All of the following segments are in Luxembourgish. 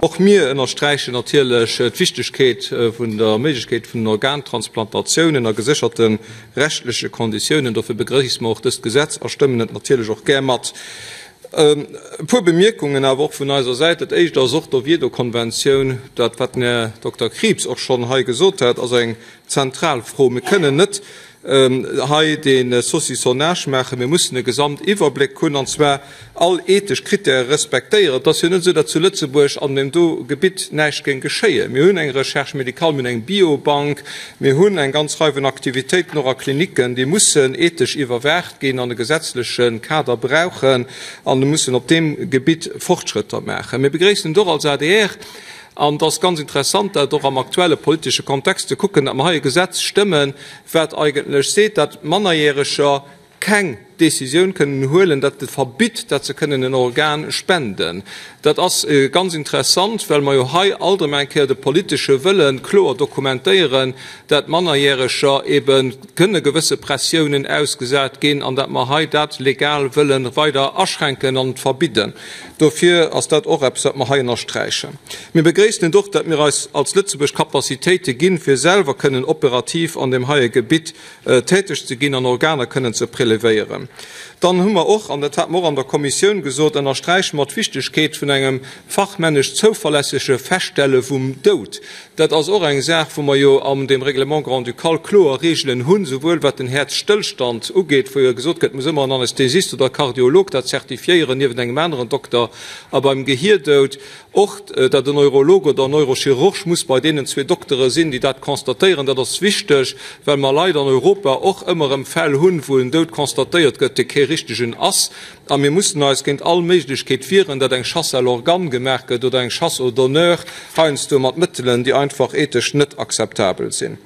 Och mir ënnersträichen natierlech d'Wichtegkeet vun der Méiglechkeet vun den Organtransplantatiounen a gesécherte rechtleche Konditiounen. Dofir begréisse mer och dëst Gesetz a stëmmen et natierlech och gär mat. E puer Bemierkungen awer och vun eiser Säit. Dat Éischt ass och d'Oviedo-Konventioun. Dat, wat den Här Dokter Krieps och schonn hei gesot hat, ass eng zentral Fro. Mir kënnen net hei dee Saucissonnage maachen. Mir mussen e Gesamtiwwerbléck hunn, an zwar all ethesch Kritäre respektéieren. Et ass jo net esou, datt zu Lëtzebuerg an deem do Gebitt näischt géing geschéien. Mir hunn eng Recherche médicale, mir hunn eng Biobank, mir hunn eng ganz Rei vun Aktivitéiten och a Klinicken, déi mussen ethesch iwwerwaacht ginn an e gesetzleche Kader brauchen an mussen op deem Gebitt Fortschrëtter maachen. Mir begréissen et och als adr, an et ass ganz interessant, dat och am aktuelle politesche Kontext ze kucken, datt mer hei e Gesetz stëmmen, wat eigentlech seet, datt Mannerjäreger keng Décisioun kënnen huelen, dat et verbitt, datt se kënnen en Organ spenden. Dat ass ganz interessant, well mer jo hei alt erëm eng Kéier de politesche Wëlle kloer dokumentéieren, dat Mannerjäreger ebe kënne gewësse Pressiounen ausgesat ginn an dat mer hei dat legal wëlle weider aschränken an verbidden. Dofir ass dat och eppes, wat mer hei ënnersträichen. Mir begréissen et och, dat mir eis als Lëtzebuerg Capacitéite ginn, fir selwer kënnen operativ an deem heie Gebitt täteg ze ginn an Organer kënnen ze prélevéieren. Dann hu mer och, an dat hate mer och an der Kommissioun gesot, ënnersträiche mer d'Wichtegkeet vun engem fachmännesch zouverlässege Feststelle vum Doud. Dat ass och eng Saach, wou mer jo an deem Règlement grand-ducal kloer Regeln hunn, souwuel wat den Häerzstëllstand ugeet, wou jo gesot gëtt, et muss ëmmer en Anästhesist oder e Kardiolog dat zertifiéieren niewent engem aneren Dokter, a beim Gehierdoud och, datt en Neurolog oder en Neurochirurg muss bei deenen zwee Doktere sinn, déi dat constatéieren. Dat ass wichteg, well mer leider an Europa och ëmmer erëm Fäll hunn, wou en Doud constatéiert gëtt, dee kee richtegen ass. A mir mussen eis géint all Méiglechkeet wieren, datt eng Chasse à l'organe gemaach gëtt oder eng Chasse au donneur, heiansdo mat Mëttelen, déi einfach ethesch net akzeptabel sinn.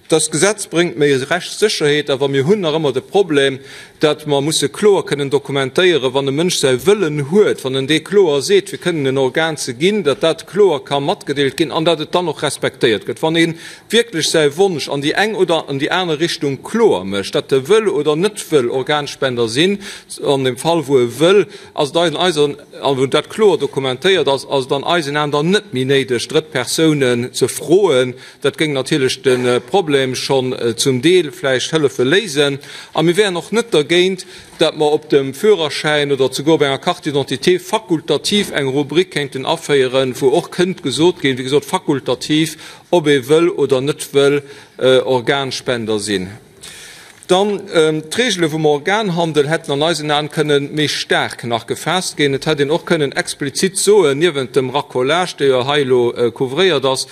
Dëst Gesetz bréngt méi Rechtssécherheet, awer mir hunn nach ëmmer de Problem, datt mer musse kloer kënnen dokumentéieren, wann e Mënsch säi Wëllen huet, wann en dee kloer seet, fir kënnen en Organ ze ginn, datt dat kloer ka matgedeelt ginn an datt et dann och respektéiert gëtt. Wann ee wierklech säi Wonsch an déi eng oder an déi aner Richtung kloer mécht, datt e wëll oder net wëll Organspender sinn, an dem Fall wou e wëll, ass et an eisen, a wou dat kloer dokumentéiert ass, ass et an eisen Aen dann net méi néideg drëtt Persounen ze froen. Dat géing natierlech de Problem schonn zum Deel vläicht hëllefe léisen. A mir wären och net dergéint, dat mer op dem Führerschäin oder souguer op enger Carte d'identité fakultativ eng Rubrik kéinten aféieren, wou och kënnt gesot ginn, wéi gesot fakultativ, ob ee wëll oder net wëll Organspender sinn. Dann d'Regele vum Organhandel hätten an eisen Aen kënnen méi staark nach gefaasst ginn. Et hätt een och kënnen explizit soen, niewent dem Racolage, dee jo hei elo couvréiert ass,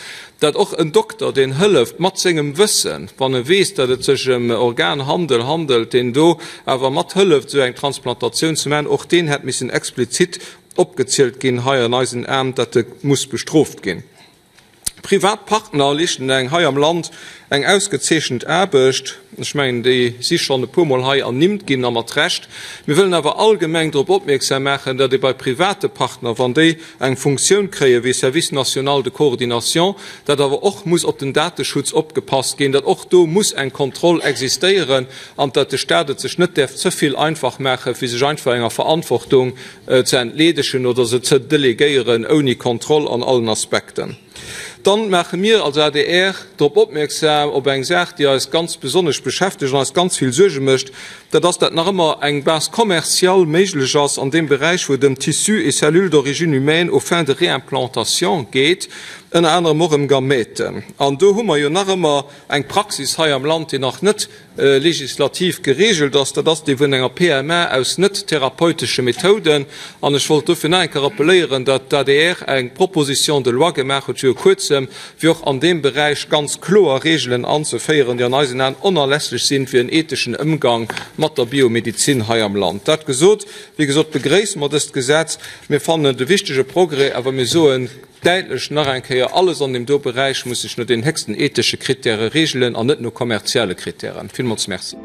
dat och en Dokter, deen hëlleft mat sengem Wëssen, wann e weess, dat et sech ëm Organhandel handelt, deen do awer mat hëlleft, esou eng Transplantatioun ze maachen, och deen hätt missen explizit opgezielt ginn hei an eisen Aen, dat e muss bestrooft ginn. Privat Partner leeschten eng hei am Land eng ausgezeechent Aarbecht. Ech mengen, déi si schonn e puermol hei ernimmt ginn, a mat Recht. Mir wëllen awer allgemeng drop opmierksam maachen, datt ee bei private Partner, wann déi eng Funktioun kréie wéi Service national de coordination, datt awer och muss op den Dateschutz opgepasst ginn, datt och do muss eng Kontroll existéieren an datt de Stat et sech net däerf ze vill einfach maachen, fir sech einfach enger Verantwortung ze entleedegen oder se ze delegéieren ouni Kontroll an allen Aspekten. Dann maache mir als adr drop opmierksam op eng Saach, déi eis ganz besonnesch beschäftegt an eis ganz vill Suerge mécht, dat ass, dat nach ëmmer eng Base commerciale méiglech ass an deem Beräich, wou et ëm Tissus et cellules d'origine humaine aux fins de réimplantation geet, ënner anerem och ëm Gamèten. An do hu mer jo nach ëmmer eng Praxis hei am Land, déi nach net legislativ geregelt ass, dat ass déi vun enger PMA aus net therapeutesche Methouden. An ech wollt dofir nach eng Kéier rappelléieren, datt d'ADR eng Proposition de loi gemaach huet viru Kuerzem, fir och an deem Beräich ganz kloer Regelen anzeféieren, déi an eisen Aen onerlässlech sinn fir en etheschen Ëmgang mat der Biomedezin hei am Land. Dat gesot, wéi gesot, begréisse mer dëst Gesetz. Mir fannen et e wichtege Progrès, awer mir soen, Däitlech nach eng Kéier, alles an deem do Beräich muss sech no den héchsten ethesche Krittäre regelen an net no kommerzielle Krittären. Villmools Merci.